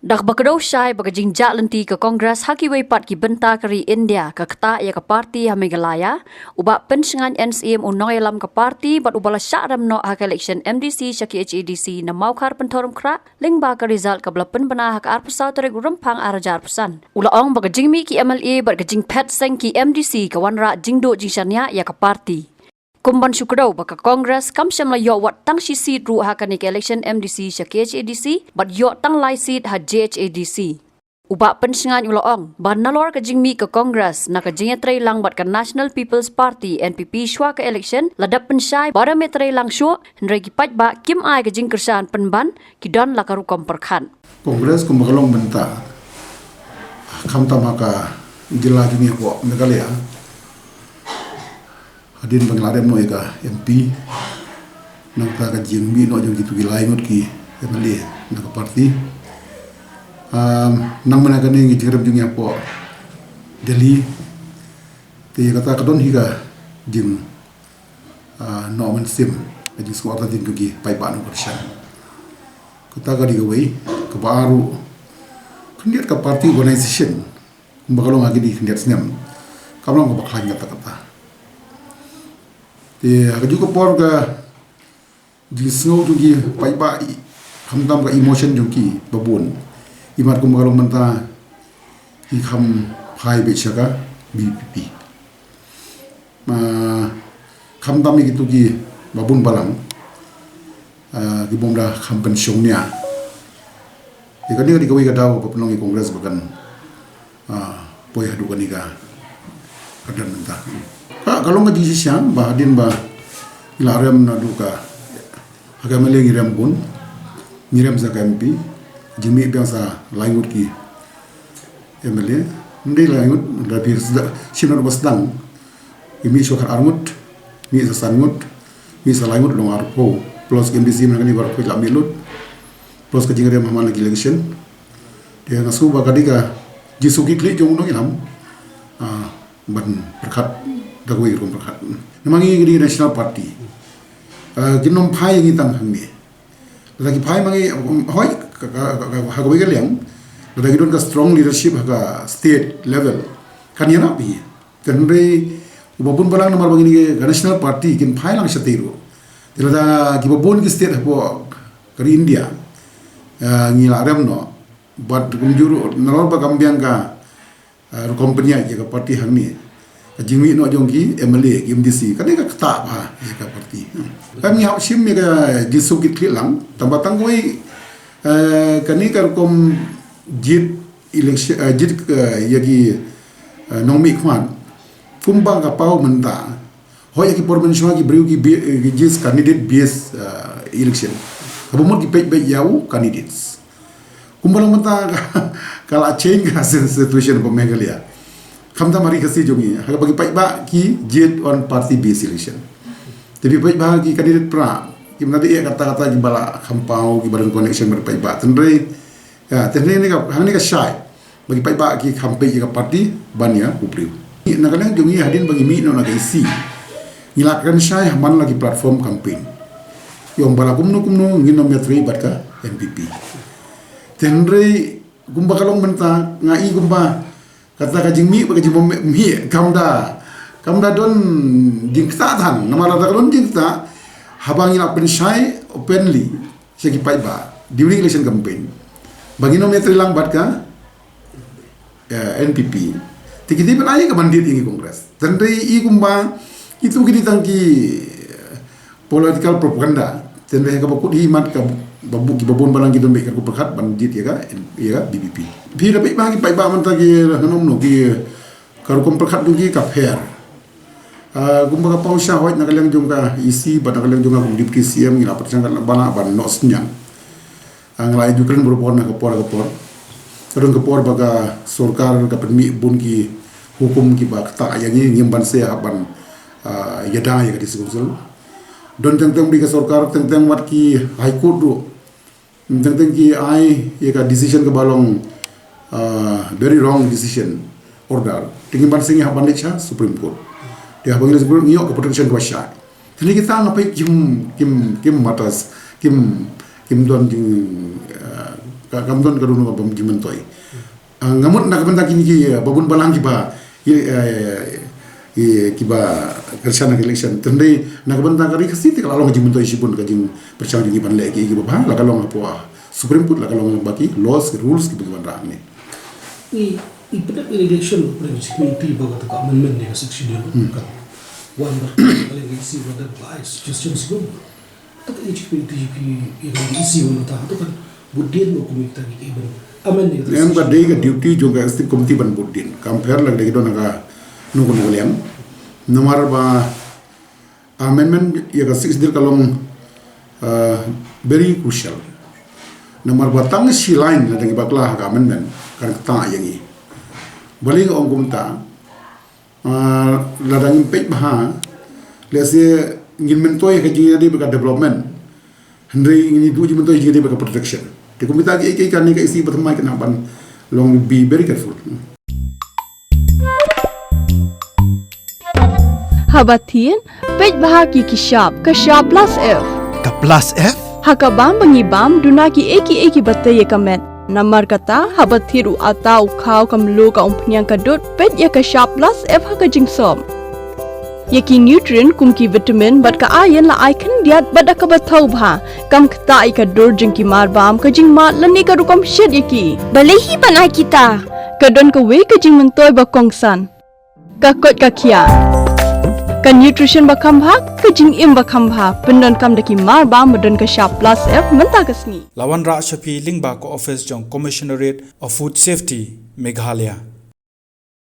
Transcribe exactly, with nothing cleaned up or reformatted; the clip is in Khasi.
Da kaba kdew shai ba ka jingjah lynti ka Congress ha kiwei pat ki bynta ka ri India ka ktah ïa ka parti ha Meghalaya, u Bah Pynshngaiñ N Syiem u nongïalam ka parti bad uba la shah rem noh ha ka election M D C sha K H A D C na Mawkhar Pynthorumkhrah lyngba ka result kaba la pynbna ha ka arphew saw tarik u Rymphang arhajar arphew san. U la ong ba ka jingmih ki M L A bad ka jingphet seng ki M D C ka wanrah jingduh jingshaniah ïa ka parti. Kum ban shu kdew ba ka Congress kam shym la ïoh wat tang shi seat ruh ha kane ka election M D C sha K H A D C bad ïoh tang lai seat ha J H A D C. U Bah Pynshngaiñ u la ong ba nalor ka jingmih ka Congress na ka jingïatreilang bad ka National People's Party N P P shuwa ka election la dep pynshai ba ym ïatrei lang shuh, hynrei ki paidbah kim ai ka jingkyrshan pynban, ki don la ka rukom pyrkhat. Congress kumba ka long mynta, khamtam ha ka jylla jong ngi hapoh Meghalaya, hadien ba ngi la rem noh ïa ka M P, nangta ka jingmih noh jong kitu ki lai ngut ki M L A na ka party. Um, nang mynta kane ngi jingrem jong ngi hapoh Delhi, te ïa kata ka don hi ka jing, ah, noh mynsiem, ka jingsngew artatien jong ki paidbah nongkyrshan. Kata ka dei kawei, kaba ar ruh, khyndiat ka party organization kumba ka long ha kine ki khyndiat snem kam long kaba khlaiñ katta katta. Te ha kajuh ka por ka jingsngew jong ki paidbah, i, khamtam ka emotion jong ki ba bun. Imat kumba ka long mynta, ki kham phai beit sha ka V P P. Ma, khamtam ïa kitu kiba bun balang, ah, ki bym da kham pynshong nia. Ïa kane ka dei kawei ka daw ba pynlong ïa Congress ba kan, ah, poi haduh kane ka, ka dang mynta. Ka, ka long ka jingshisha ba hadien ba ngi la rem naduh ka, ha ka M L A ngi rem bun, ngi rem sa ka M P, jingmih biang sa lai ngut ki M L A, ym dei lai ngut, da phi sda-, shim naduh ba sdang. Ki mih shuwa khatar ngut, mih sa san ngut, mih sa lai ngut, long arphew. Plus ki M D C mynta kane baroh ki la mih lut. Plus ka jingrem ha man la ki election. Te nga sngew ba ka dei ka jingsngewkhlieh jong u nongïalam, ah, ban pyrkhat da kawei ka rukom pyrkhat. Namar ngi ka dei national party. Ah, kin ym phai ïa ngi tang hangne. Lada ki phai ma ngi, um, hooid, ka, ka, ka, ka, ha kawei ka liang, lada ki don ka strong leadership ha ka state level, kan ïarap hi. Te hynrei uba bun balang namar ba ngi ka national party kin phai lang shatei ruh. Te lada kiba bun ki state hapoh ka ri India, eh, ngi la rem noh, bad kumjuh ruh nalor ba kam biang ka, eh, rukom pynïaid ïa ka party hangne. Ka jingmih noh jong ki M L A, ki M D C, kane ka ktah bha ïa ka party. Kan ngi hap shim ïa ka jingsngewkhlieh lang, tang ba tang kawei, eh, kane ka rukom jied election, eh, jied, eh, ïa ki, eh, nongmihkhmat. Kumba ka paw mynta, hooid ïa ki por mynshuwa ki briew ki bi-, eh, ki jied candidate based, eh, election. Kaba mut ki peit beit ïa u candidates. Kumba long mynta ka, ka la change ka si-, situation hapoh Meghalaya. Khamtam ha ri Khasi jong ngi, ha kaba ki paidbah ki jied on party based election. Te phi peit ba ki candidate Prah, ki mynta dei ïa kata kata kiba la kham paw, kiba don connection bad paidbah. Te hynrei, ïa, te hynrei hangne ka, hangne ka shai ba ki paidbah ki kham peit ïa ka party ban ïa u briew. Na ka liang jong ngi hadien ba ngi mih noh na ka E C, ngi la kren shai ha man la ki platform campaign. Ïa ong ba la kumno kumno ngin ym ïatrei bad ka N P P. Te hynrei kumba ka long mynta nga i kumba kata ka jingmih bad ka jingbym mih kam da, kam da don jingktah than. Namar lada ka don jingktah, haba ngi la pynshai openly sha ki paidbah during election campaign ba ngin ym ïatrei lang bad ka, eh, N P P. Te ki dei ban ai ka mandate ïa ngi Congress. Te hynrei i kumba kitu ki dei tang ki, eh, political propaganda. Te hynrei kaba kut hi mat ka ba bu-, kiba bun balang ki don beit ka rukom pyrkhat ban jied ïa ka, ïa ka V P P. Phi da peit ba ki paidbah mynta ki la hynnom noh ki, ka rukom pyrkhat jong ki ka pher. Ah, kumba ka paw sha hooid na ka liang jong ka E C bad na ka liang jong ka kum Deputy C M ngi la pyrshang katba lah ban noh synñiang. Ah, nga la ïa ju kren barabor na ka por ka por. Ka don ka por ba ka sorkar ka pynmih bun ki hukum kiba ktah ïa ngi, ngim banse hap ban, ah, ïada ïa ka District Council. Don teng teng bad ka sorkar, teng teng wat ki High Court ruh. Teng teng ki ai ïa ka decision kaba long, ah, very wrong decision, order. Te ngim banse ngi hap ban leit sha Supreme Court. Te haba ngi leit Supreme Court ngi ïoh ka protection kaba shai. Te hynrei kita nga peit kim, kim, kim matters, kim, kim don jing, ah, Kam don ka ruh na ka bym jingmyntoi. Ah, nga mut na ka bynta kine ki, ah, ba bun balang kiba, i, eh, i, kiba kyrshan ha ka election. Te hynrei na ka bynta ka ri Khasi te ka la long ka jingmyntoi shibun, ka jingpyrshang jong ngi ban leh ki, kiba bha, la ka long hapoh Supreme Court, la ka long ba ki laws, ki rules kiba ki wanrah ne. I, i pynep election, pynep committee ba ka amendment ne ka Sixth Schedule. Hmm. Kan wan bar ka leng isi ba da bai suggestion shibun. Te ka H P T G P ïa ka isi ba mynta, te kan bud dien ba kum ita ki ban amend ïa ka. Em, ka dei ka duty jong ka executive committee ban bud dien. Kam pher la ka dei ka don ka nongkynnoh ka liang. Namar ba amendment ïa ka Sixth Schedule ka long, uh, very crucial. Namar ba tang shi line la dang bakla ha ka amendment kan ktah ïa ngi. Balei nga ong kumta, ah, lada ngim peit bha, lehse ngin myntoi ka jingïadei bad ka development. Hynrei ngin ïa duh jingmyntoi jingïadei bad ka protection. Te kumta ki, ki, kane ka isi ba thymmai kane ban long, be very careful. Haba thied, peit bha ki ki shap, ka shap plus F. Ka plus F? Ha ka bam ba ngi bam, duna ki ei ki ei kiba tei ïa ka met. Namar kata, haba thied u atta, u khaw, ka mluh, ka umphniang, ka dud, peit ïa ka shap plus F ha ka jingsop. Ïa ki nutrient kum ki vitamin bad ka iron la ai khyndiat bad da kaba thaw bha. Kam ktah ïa ka dur jong ki marbam, ka jingmad lane ka rukom shet ïa ki. Balei hi ban ai kita? Ka don kawei ka jingmyntoi ba kongsan. Ka koit ka khiah. Ka nutrition ba kham bha, ka jingim ba kham bha. Pyndonkam da ki marbam ba don ka shap plus F mynta ka sngi. La wanrah sha phi lyngba ka office jong Commissionerate of Food Safety, Meghalaya.